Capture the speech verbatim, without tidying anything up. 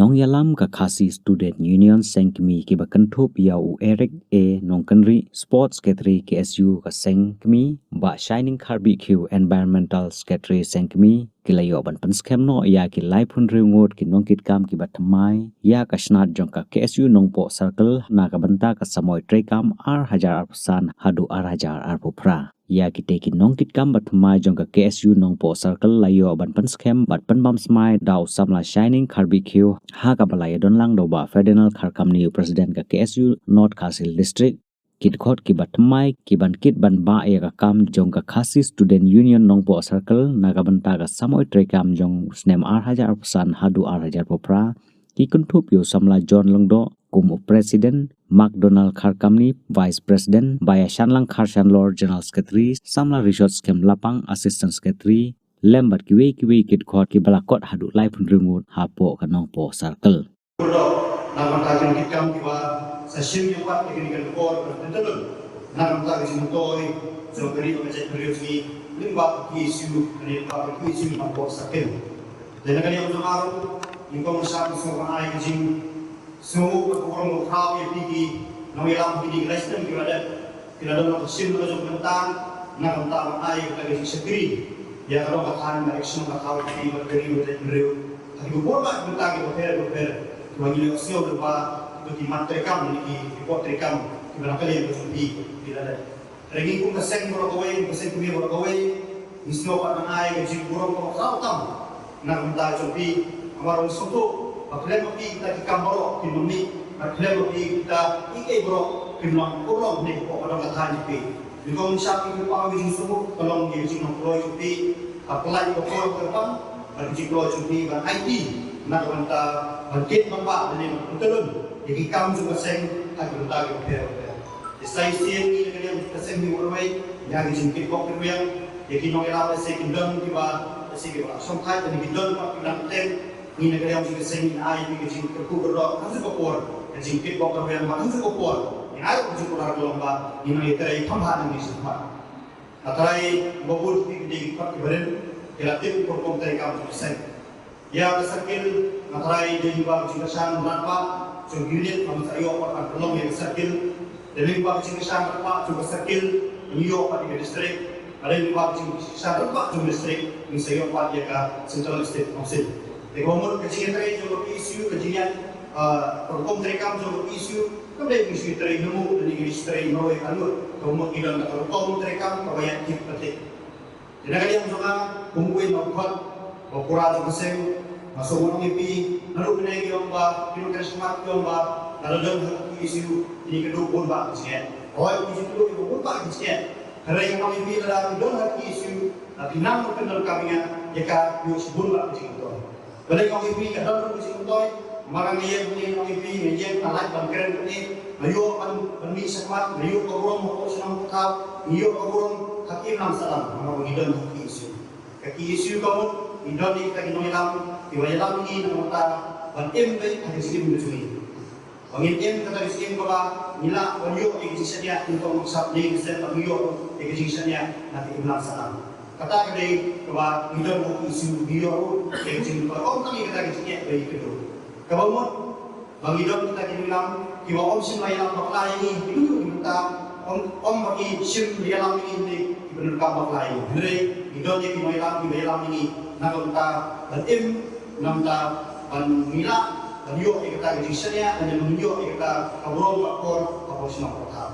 Nongïalam ka Khasi Student Union Seng Kmie kiba kynthup ïa u Eric A Nongkynrih, Sports Secretary K S U ka Seng Kmie, Bah Shining Kharbihkhiew, Environmental Secretary Seng Kmie, ki la ïoh ban pynskhem noh ïa ki laiphew hynriew ngut ki nongkitkam kiba thymmai ïa ka shnat jong ka K S U Nongpoh Circle na ka bynta ka samoi treikam ar hajar arphew san haduh ar hajar arphew phra. Ïa kitei ki nongkitkam ba thymmai jong ka K S U Nongpoh Circle la ïoh ban pynskhem bad pynbam smai da u samla Shining Kharbihkhiew, ha kaba la ïadon lang da u Bah Ferdinand Kharkamni, u President ka K S U North Khasi Hills District. Ki dkhot kiba thymmai ki ban kit ban bah ïa ka kam jong ka Khasi Student Union Nongpoh Circle na ka bynta ka samoi treikam jong u snem ar hajar arphew san haduh ar hajar arphew phra, ki kynthup ïa u samla John Lyngdoh kum u President, McDonald Kharkamni, Vice President, Bah Ïashanlang Kharshanlor, General Secretary, samla Rishot Skhem Lapang, Assistant Secretary, lem bad kiwei kiwei ki dkhot kiba la kot haduh laiphew hynriew ngut hapoh ka Nongpoh Circle. Kordor, na ka bynta ki nongkitkam kiba sa shim ïa pat ïa kane ka por ka pyntyllun na ka bynta ka jingmyntoi jong ka ri bad ka jaitbynriew jong ngi lyngba ka K S U, kane lyngba ka K S U Nongpoh Circle. Dei na ka liang jong nga ruh, nyngkong nyngshap nga sngewbha ban ai ka jingsngewnguh bad ka burom kaba khraw ïa phi ki nongïalam kine ki lai snem kiba la dep. Ki la don la ka shim la ka jong ka bynta na ka bynta ban ai kata ka jingshakri ïa ka dong ka thaiñ bad ka shnong ka thaw ka ri bad ka ri bad ka jaitbynriew ha kiba bun bha ki bynta kiba pher bapher kiba ngi la ïohsngew lyngba ki mat treikam ne ki report treikam kiba na ka liang ka jong phi ki la leh. Hynrei ngi kum ka seng baroh kawei, ka seng kmie baroh kawei, ngi sngewbha ban ai ka jingburom kaba khraw tam na ka bynta jong phi. Namar ngi sngewthuh ba khlem ma phi kita ki kam baroh kim long mih, ba khlem ma phi kita kiei kiei baroh kim long urlong ne hapoh ka dong ka thaiñ jong phi. Nyngkong nyngshap ngi pynpaw ïa ka jingsngewbha ka long ïa ka jinglong kloi jong phi, ka pynlait ka por kyrpang bad ka jingkloi jong phi ban aiti na ka bynta ban kit ban bah lane ban pyntyllun ïa ki kam jong ka seng ha ki bynta kiba pher bapher. Te sa shisien ngi na ka liang ka seng ngi wanrah ïa ka jingkitbok kitrwiang ïa ki nongïalam lehse ki don kiba lehse kiba la shongthait lane ki don pat kiba dang teng. Ngi na ka liang jong ka seng ngi ai ïa ka jingkyrkhu kyrdoh ha kajuh ka por, ka jingkitbok kitrwiang ha kajuh ka por. Ngi ai ka jingkular ka long ba ngin nang ïatrei kham bha na ngi shakhmat. Nga tharai ba bun ki dei ki dkhot kiba rim, ki la tip ka rukom treikam jong ka seng. Ïa ka circle nga tharai dei lyngba ka jingkyrshan rangbah jong ki unit ba ngin sa ïoh ban pynlong ïa ka circle. Dei lyngba ka jingkyrshan rangbah jong ka circle ngin ïoh ban ïa ka district. Dei lyngba ka jingkyrshan rangbah jong ka district ngin sa ïoh ban ïa ka Central State Council. Te ka mut ka jingïatrei jong ka P S U, ka jingïa, ah, ka rukom treikam jong ka P S U kam dei ka jingïatrei hynriew lane ka jingïatrei marwei ka lut. Ka mut ngi don ka rukom treikam kaba ïaid kit kyrteng. Te na ka liang jong nga kum uwei na u khot ba pura jong ka seng, nga sngewbha ong ïa phi, naduh kane ki ong ba ki nongtrei shakhmat ki ong ba lada don ha ka P S U kine ki duh bun bah ki jingeh. Hooid, ki jingduh ki bun bah ki jingeh. Hynrei nga ong ïa phi, lada ki don ha ka P S U, lada phi nang ban pyndonkam ïa nga, ïa ka ïoh shibun bah ki jingmyntoi. Balei nga ong ïa phi ka don ruh ka jingmyntoi? Namar nga ïeng hangne nga ong ïa phi, nga ïeng nga lait ban kren kane, nga ïoh ban, ban mih shakhmat, nga ïoh ka burom hapoh shnong hapoh thaw, nga ïoh ka burom ha ki imlang sahlang namar ba ngi don ha ka P S U. Ka P S U ka mut ngi don ïa kita ki nongïalam kiba ïalam ïa ngi na ka bynta ban im beit ha ka jingim ka jong ngi. Ba ngin im kata ka jingim kaba ngi lah ban ïoh ïa ka jingshaniah, nyngkong nyngshap ne ka seng ba ngi ïoh ïa ka jingshaniah na ka imlang sahlang. Kata ka dei kaba ngi don ha ka P S U, ngi ïoh ruh ïa ka jingim kaba ym tang ïa kata ka jingeh ba ïa ka duh. Kaba mut ba ngi don kita ki nongïalam kiba ym shym la ïalam bakla ïa ngi ha kino kino ki bynta, ym, ym ba ki shym la ïalam ïa ngi ne kiba donkam bakla ïa ngi. Hynrei ngi don ïa ki nongïalam kiba ïalam ïa ngi na ka bynta ban im, na ka bynta ban ngi lah ban ïoh ïa kata ka jingshaniah, ban ïoh ïa kata ka burom ka akor hapoh shnong hapoh thaw.